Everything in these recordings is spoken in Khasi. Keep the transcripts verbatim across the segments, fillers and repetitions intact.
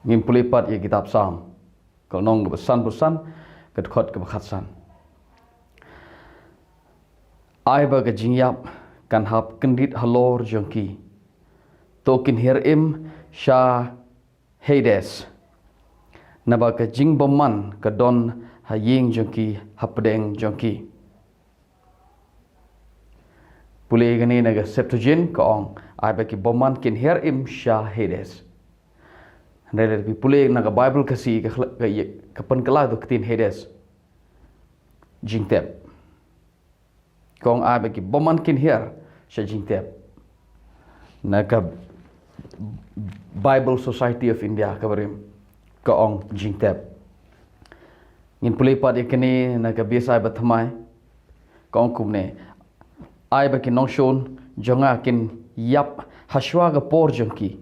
Ngin pule pat ïa kitab Salm, ka lynnong kaba san phew san, ka dkhot kaba khatsan. Ai ba ka jingïap kan hap kyndit halor jong ki, to kin hiar im sha Hades, naba ka jingbymman ka don ha ïing jong ki, hapdeng jong ki. Pule kane na ka Septuagint, ka ong, ai ba ki bymman kin hiar im sha Hades. Hynrei lada phi pule na ka Baibl Khasi, ka khla-, ka ïa-, ka pynkylla ïa ka ktien Hades, jingtep. Ka ong ai ba ki bymman kin hiar sha jingtep. Na ka Bible Society of India, ka barim, ka ong jingtep. Ngin pule pat ïa kane na ka Bishai bathymmai, ka ong kumne: Ai ba ki nongshun jong nga kin ïap hashwa ka por jong ki,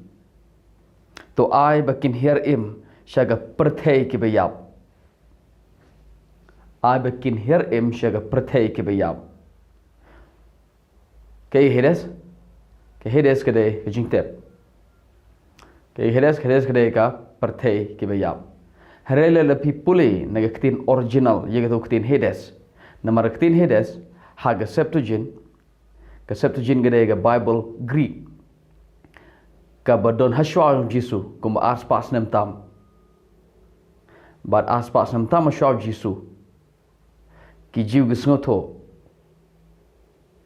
to ai ba kin hiar im sha ka pyrthei kiba ïap. Ai ba kin hiar im sha ka pyrthei kiba ïap. Kaei Hades? Ka Hades ka dei ka jingtep. Kaei Hades? Ka Hades ka dei ka pyrthei kiba ïap. Hynrei lada phi pule na ka ktien original ïa kato ka ktien Hades, namar ka ktien Hades ha ka Septuagint, ka Septuagint ka dei ka Baibl Greek, kaba don hashwa u Jisu, kumba ar spah snem tam. Bad ar spah snem tam hashwa u Jisu, ki Jiw ki sngewthuh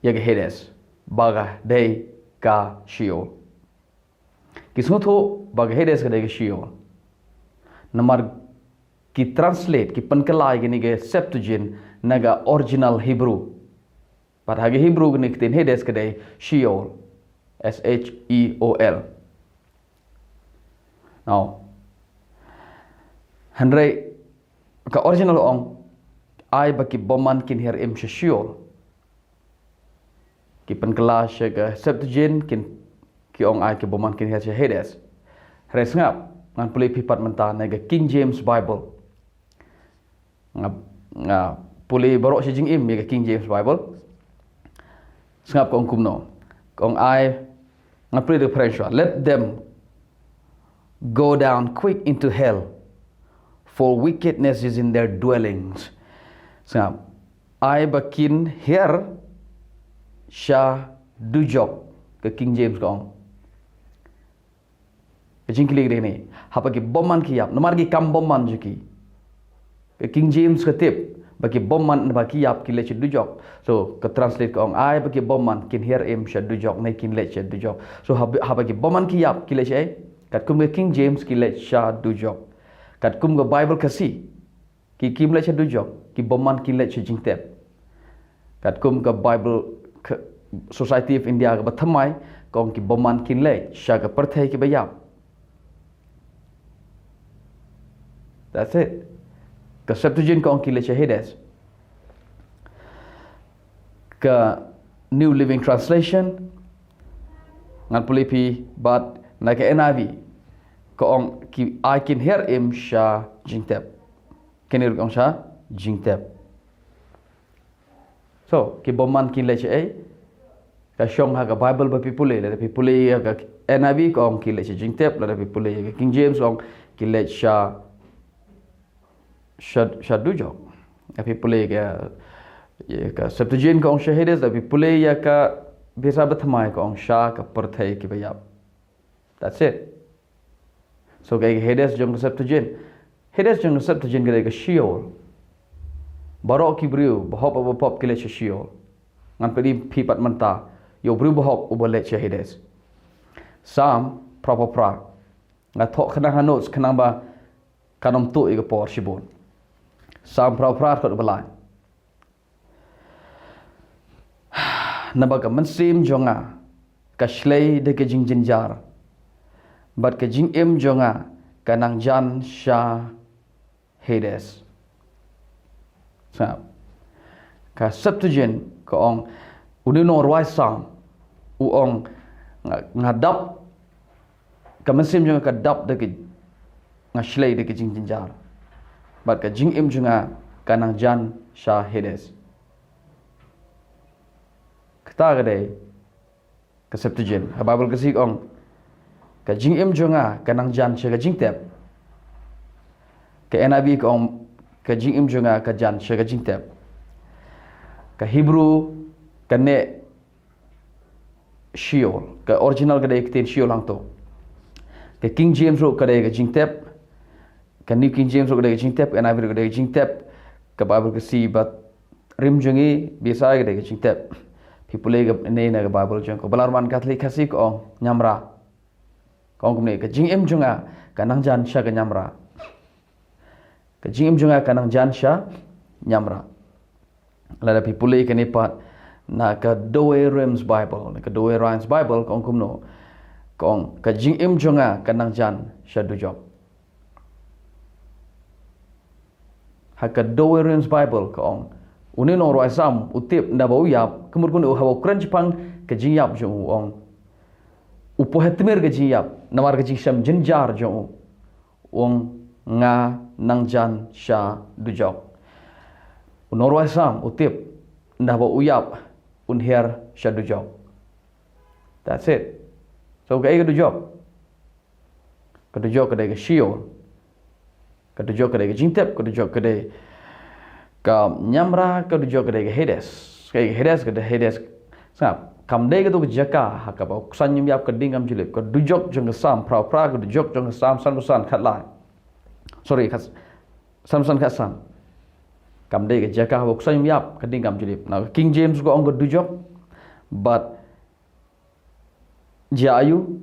ïa ka Hades ba ka dei ka Sheol. Ki sngewthuh ba ka Hades ka dei ka Sheol. Namar ki translate, ki pynkylla ïa kane ka Septuagint na ka original Hebrew. Bad ha ka Hebrew kane ka ktien Hades ka dei Sheol. S H E O L. Now, hynrei ka original ong, ai ba ki bymman kin hiar im sha Sheol. Ki pynkylla sha ka Septuagint, kin, ki ong ai ki bymman kin hiar sha Hades. Hynrei sngap, ngan pule phi pat mynta na ka King James Bible. Nga, nga pule baroh shi jingim ïa ka King James Bible. Sngap ka ong kumno. Ka ong ai, nga pule da ka French, "Let them go down quick into hell, for wickedness is in their dwellings." Sngap, ai ba kin hiar sha dujok, ka King James ka ong. Ka jingkylli ka dei kane, haba ki bymman ki ïap, namar ki kam bymman jong ki. Ka King James ka tip ba ki bymman, ba ki ïap ki leit sha dujok. So ka translate ka ong ai ba ki bymman kin hiar im sha dujok, ne kin leit sha dujok. So haba, haba ki bymman ki ïap ki leit shaei? Katkum ka King James ki leit sha dujok. Katkum ka Bible Khasi, ki, kim leit sha dujok, ki bymman kin leit sha jingtep. Katkum ka Bible, ka Society of India kaba thymmai, ka ong ki bymman kin leit sha ka pyrthei kiba ïap. That's it. Ka Septuagint ka ong kin leit sha Hades. Ka New Living Translation, ngan pule phi, bad na ka N I V, ka ong ki, ai kin hiar im sha jingtep. Kane ruh ka ong sha jingtep. So ki bymman kin leit shaei? Ka shong ha ka Bible ba phi pule. Lada phi pule ïa ka N I V ka ong ki leit sha jingtep, lada phi pule ïa ka King James ka ong ki leit sha, sha, sha dujok. Lada phi pule ïa ka, ïa ka Septuagint ka ong sha Hades, lada phi pule ïa ka Bishai bathymmai ka ong sha ka pyrthei kiba ïap. That's it. So ka Hades jong ka Septuagint, Hades jong ka Septuagint ka dei ka Sheol. Baroh ki briew bahok bad bapop ki leit sha Sheol. Ngan pule phi pat mynta ïa u briew bahok uba leit sha Hades. Salm phra phra phra. Nga thoh khnang ha notes khnang ba kan ym tuh ïa ka por shibun. Salm phra phra phra, dkhot ba lai. Naba ka mynsiem jong nga ka shlei da ka jingjynjar, bad ka jingim jong nga ka nang jan sha Hades. Sngap. Ka Septuagint ka ong, une u nongrwai Salm u ong, nga, nga dap, ka mynsiem jong nga ka dap da ka, nga shlei da ka jingjynjar, bad ka jingim jong nga ka nang jan sha Hades. Kata ka dei ka Septuagint. Ha Bible Khasi ka ong, ka jingim jong nga ka nang jan sha ka jingtep. Ka N I V ka ong, ka jingim jong nga ka jan sha ka jingtep. Ka Hebrew ka neh Sheol, ka original ka dei ka ktien Sheol hangto. Ka King James ruh ka dei ka jingtep, ka New King James ruh ka dei ka jingtep, ka N I V ruh ka dei ka jingtep. Ka Bible ka si ba rim jong ngi, bishar ka dei ka jingtep. Phi pule ka ne na ka Bible jong ka, ba la Roman Catholic Khasi ka ong nyamra. Ka ong kumne, ka jingim jong nga ka nang jan sha ka nyamra. Ka jingim jong nga ka nang jan sha nyamra. Lada phi pule kane pat na ka Douay-Rheims Bible, na ka Douay-Rheims Bible ka ong kumno. Ka ong, ka jingim jong nga ka nang jan sha dujok. Ha ka Douay-Rheims Bible ka ong, une u nongrwai Salm u tip naba u ïap, ka mut kumne, u haba u kren shaphang ka jingïap jong u, u ong, u pynheh tmier ka jingïap namar ka jingshem jynjar jong u. U ong, nga nang jan sha dujok. U nongrwai Salm u tip naba u ïap un hiar sha dujok. That's it. So kaei ka dujok? Ka dujok ka dei ka Sheol. Ka dujok ka dei ka jingtep, ka dujok ka dei ka nyamra, ka dujok ka dei ka Hades. Ka Hades, ka dei Hades. Sngap, kam dei kato ka jaka ha kaba u ksan ym ïap ka ding kam jyllip. Ka dujok jong ka Salm phra phra, ka dujok jong ka Salm san phew san khatlai. Sorry, khat, san phew san khatsan. Kam dei ka jaka haba u ksan ym ïap ka ding kam jyllip. Na ka King James ka ong ka dujok. But jia ayu,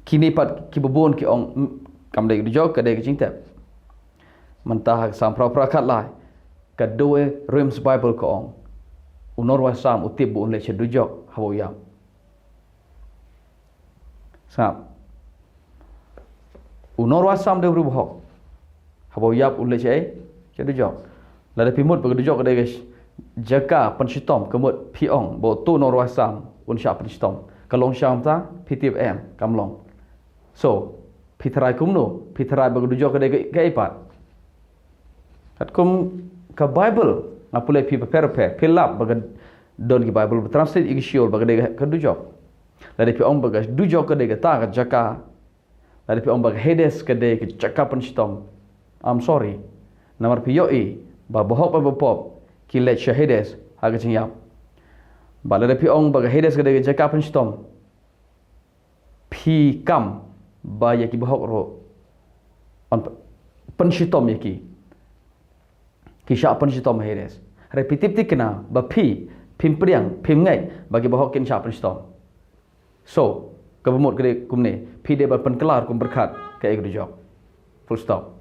kine pat kiba bun ki ong, mm, kam dei ka dujok, ka dei ka jingtep. Mynta ha ka Salm phra phra khatlai, ka Douay-Rheims Bible ka ong, u nongrwai Salm u tip ba un leit sha dujok haba u ïap. Sngap. U nongrwai Salm dei u briew bahok. Haba u ïap un leit shaei? Sha dujok. Lada phi mut ba ka dujok ka dei ka sh-, jaka pynshitom, ka mut phi ong ba uto u nongrwai Salm un shah pynshitom, ka long shang mynta? Phi tip em, kam long. So phi tharai kumno? Phi tharai ba ka dujok ka dei ka, kaei pat? Katkum ka Bible, nga pule phi bapher bapher, phi lap ba ka don ki Bible ba translate ïa ka Sheol ba ka dei ka, ka dujok. Lada phi ong ba ka dujok ka dei kata ka jaka, lada phi ong ba ka Hades ka dei ka jaka pynshitom, I'm sorry. Namar phi ïohi ba bahok bad bapop ki leit sha Hades ha ka jingïap. Bad lada phi ong ba ka Hades ka dei ka jaka pynshitom, phi kam ba ïa ki bahok ruh yn pynshitom ïa ki. Ki shah pynshitom ha Hades. Hynrei phi tip thikna ba phi, phim pdiang, phim ngeit ba ki bahok kin shah pynshitom. So kaba mut ka dei kumne, phi dei ban pynkylla kum pyrkhat kaei ka dujok. Full stop.